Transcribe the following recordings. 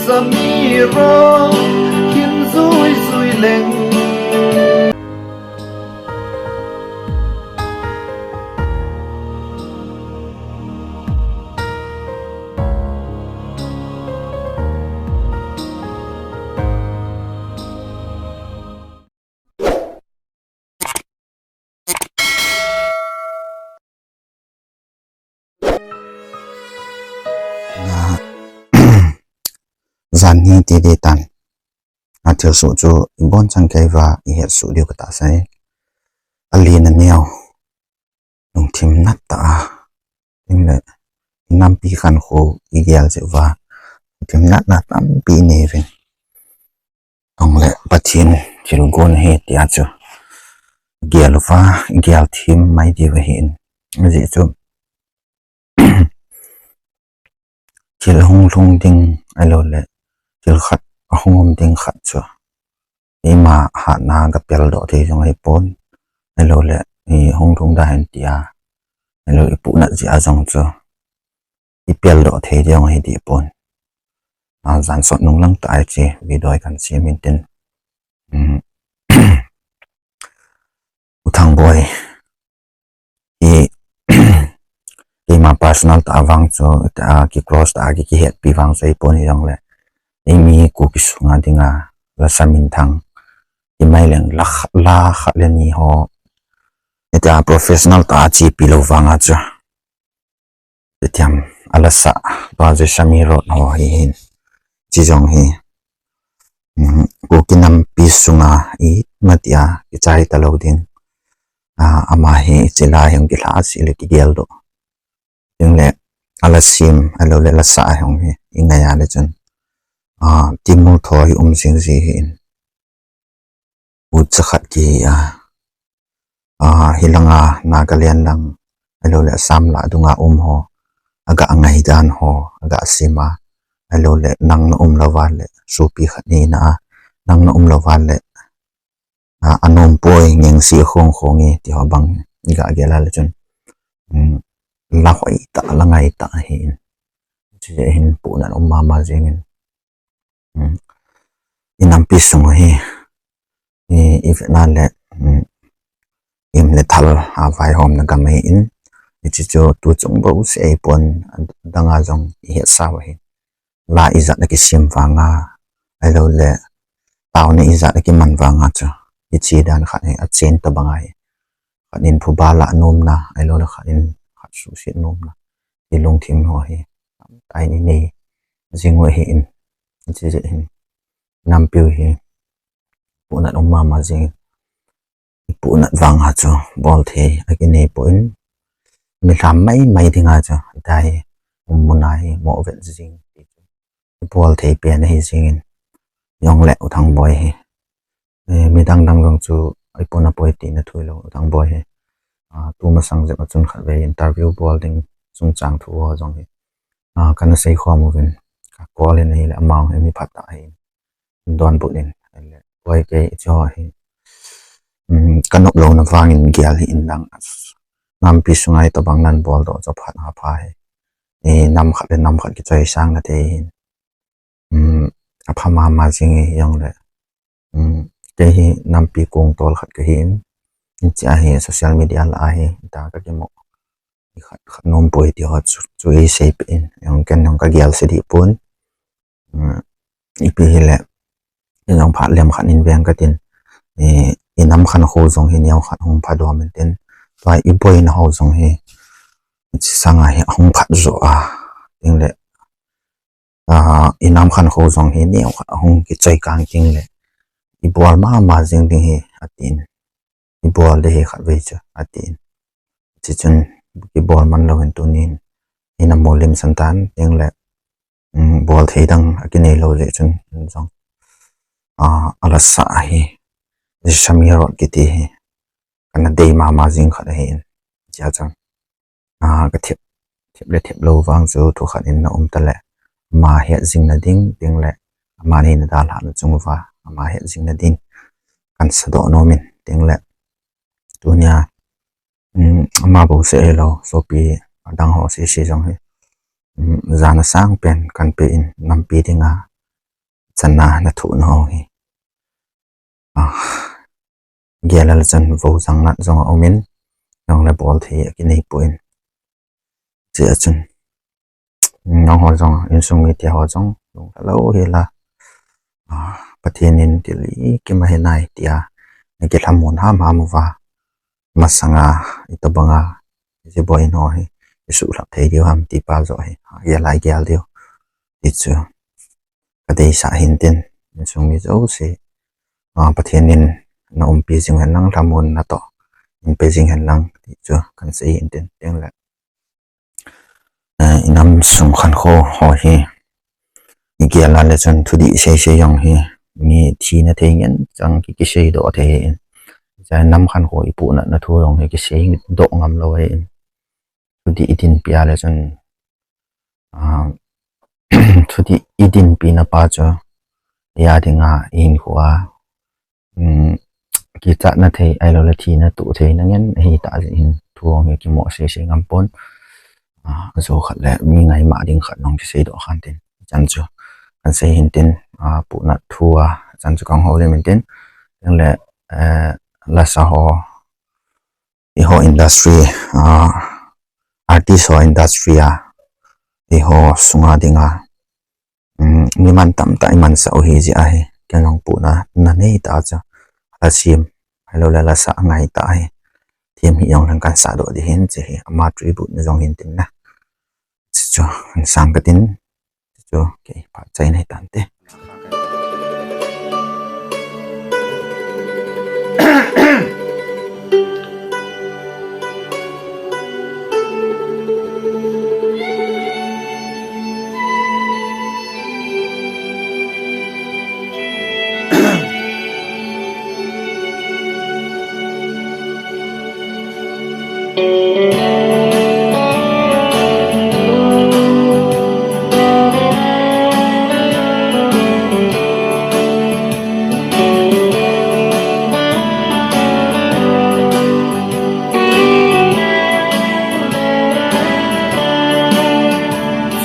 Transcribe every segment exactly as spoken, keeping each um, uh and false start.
Samiro, kin zui zui leng. Jan hi ti di tan. A thil suh chu i bon chang kei va i het suh diu ka ta sai. A li na neo. Lungthim nat ta a. Ting le. I nampi khan khu i gel che va. Lungthim nat na tampi nei vin. Tong le Pathian thil gon hi tia chu. Gel va, gel thim mai di va hin. Zi chu. Thil hung lhung ding, ahilou le, thil khat, ahung um ding khat chu. Ima hatna ka pel doh thei jong hi pon, ahilou le, i hung lhung da hen tia, ahilou i puhnat jia jong chu. I pel doh thei jong hi di pon. A jan sot nung lang ta ai chi, video i kan siam in tin. Um, U Thangboi. Hi, keima personal ta vang chu, ta ki close ta ki, ki het pi vang chu i pon hi jong le. I mi ku ki sunga dinga, la sa min thang. I mai leng la kha, la kha le ni ho. Ita professional ta chi pi lo vang a chu. Pi tiam a la sa, tua chu Samiro ho hi hin. Chi jong hi. Um, ku ki nampi sunga i matia, i chai ta lo ding. A, ama hi i chila hi hung ki hla si le ki gel doh. Ding le, a la sim, ahilou le la sa a hung hi, i ngai a le chun. A, ti mul tho hi um jing ji hi in. U cha khat ki hi a. A, hi langa, Nagaland lang, ahilou le Assam la dunga um ho. A ga ngai dan ho, a ga sim a. Ahilou le, nang na um lo va le, supi khat ni na a. Nang na um lo va le, a, a nom poi ngeng si khong khong i ti ho bang i ga gel a le chun. Um, la hoi ta, la ngai ta hi in. Chi je hin puhnat um mama jing in. Um, i nampi sung hi. I, i ve na le, um, im le thal a vaihom na gam hi in. I chi chu tu chung bo se ei pon dang a jong i het sa va hi. La i jat na ki sim vang a, ahilou le, tau ni i jat na ki man vang a chu. I chi dan khat hi, a chen ta bang a hi. Khat in phuba la nom na, ahilou le khat in khat su sit nom na. I lungthim ho hi. Tai ni nei, jing u hi in. I chi je hin. Nampi u hi. Puhnat um mama jing. Puhnat vang a chu bol thei a ki nei poi. Mi lham mai mai ding a chu. Dai, um mun a hi, mo vet jing. Bol thei pen hi jing in. Jong le U Thangboi hi. Eh, mi dang dang jong chu, i pon a poi ti na thui lo, U Thangboi hi. A, tu masang jep a chun khat ve interview bol ding chung chang thu ho jong hi. A, kana sei khom u vin. Ka call in hi le amount hi mi phat ta hi. Don put in, le, koi kei cho hi. Um, ka nop lo na vang in gel hi in dang. Nampi sunga i to bang nan bol doh cho phat ha pha hi. I nam khat le nam khat ki choi sang na thei hin. Um, a pha mama jing hi jong le. Um, kei hi nampi kong tol khat ka hi in. In chi a hi social media la a hi. Ta ka ki mo. I khat, khat nom poi ti ho chu, chu i sei pe in. Jong ken jong ka gel se di pon. Um, ipi hi le, i jong phat lem khat in veng ka tin, i, i nam khan kho jong hi neo khat hung pha dom in tin, tua i boina ho jong hi, chi sanga hi hung phat jo a, ting le, a, i nam khan kho jong hi neo khat hung ki choi kang ting le, i bol mama jing ding hi, a tin. I bol de hi khat vei chu, a tin. Chi chun, ki bol man lo hin tunin, i na mo lim san tan, ting le, um, bol thei dang, a ki nei lo je chun, jong. A, a la sa hi, Samiro ki ti hi, kana dei mama jing khat hi in, chia chang. A, ka thep, thep le thep lo vang chu thu khat in na um ta le. Ama het jing na ding, ting le. Ama ni na dalha na chung va, ama het jing na ding. Kan sa doh nom in, ting le. Tunia, um, ama bo se ei lo, sopi, a dang ho se se jong hi. Um, jana sang pen kan pe in, nampi ding a. channa nathoh nau hi. Ah, gel a le chun vo jang nat jong aumin, jong le bol thei akinei poi. Chea chun, nangho jong, insung mite ho jong, lunglha lou hela, ah, Pathen in thil ikim ahi nai tia, nakilhamon hamham uva, masanga, itobanga, hiche boi in ho hi, isuhlhap thei diu ham ti pa joh hi, ah, gel a gel diu. Ti chu, kadeisah hintin, insung mi jouse, ah, Pathen in naumpi jing hen lang, lhamon natoh, inpe jing hen lang, ti chu, kahin sei hintin, tengle. Eh, inam sung khankho ho hi, igel a le chun thudih seisei jong hi, mi thina thei ngen chang ki, kiseidoh thei in. Chule nam khankho ipuhnatna thu jong hi, kiseidoh ngam lou ahin. Thudih idinpi a le chun, ah, thudih idinpina pa chu, iya dinga, ihinkhoa, um, kichatna thei, ahilou le thina toh thei na ngen ahitah jeh hin thu jong hi kimoh seisei ngam pon. Ah, ajo khat le mi ngaima ding khat jong kiseidoh khan tin. Chan chu, kahin sei hintin, ah, puhnat thu a, chan chu kahung houlim intin. Tengle, eh, lasa ho, eiho industry, ah, artist ho industry a, eiho sunga dinga, um, mi mantam tah imansah u ahi jeh ahi, ken jong puhnatna neitah a chu, la sim, ahilou le lasa ngai tah ahi, themhih jong leng kahin sahdoh ding ahin, hiche hi ama tribute na jong hintin na. Chu, chu, kahin sang katin, chu, chu, kei phat chai nahi tante.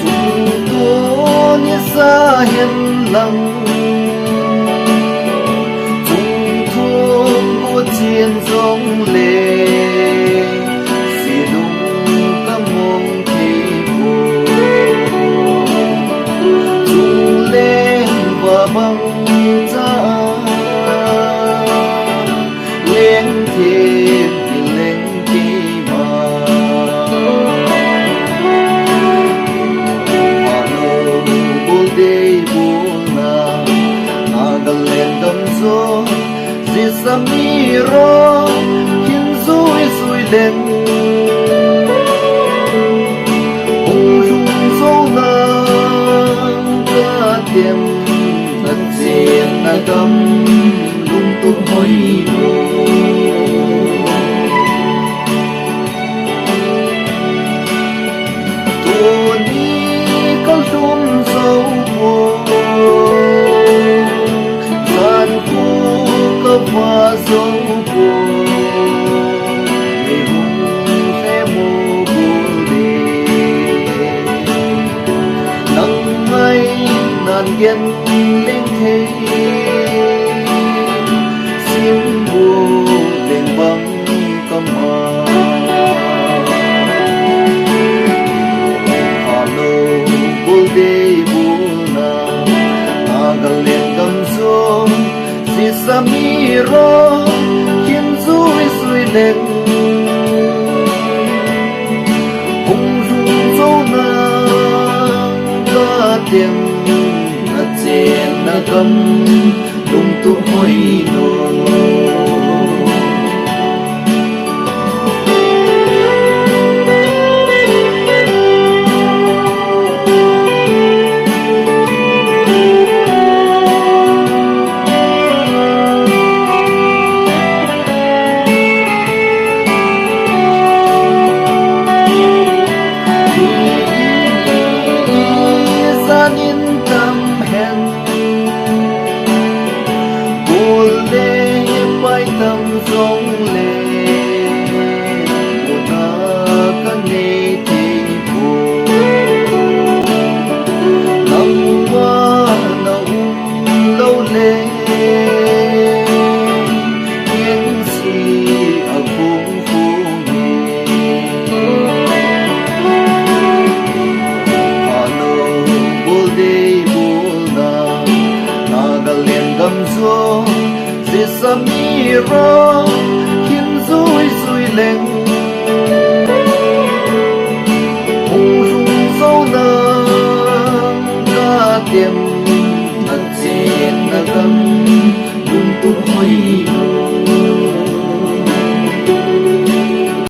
Chungthu nisa hen lang, chungthu bu chin jong le, silung ka mong thei poi. Chungleng va bang cha, leng thei, leng thei ma. Alo bol dei bol na, Nagaland gam jo, jisa mi ro, hin jui jui leng. Hung lhung jou na, ka tem, na chen na gam, lungtup hoi lo. Tuni ka lhum jou poi, jan khu ka va jou poi, mi hung he mo bol de. Nang ngai nan gen leng thei, sim bu leng bang. Kama. Alo bol dei bol na, Nagaland gam jo, jisa mi ro, hin jui jui leng. Hung lhung jou na, ka tem, na chen na gam, lungtup hoi lo. Jan in tam hen, bol le Miro,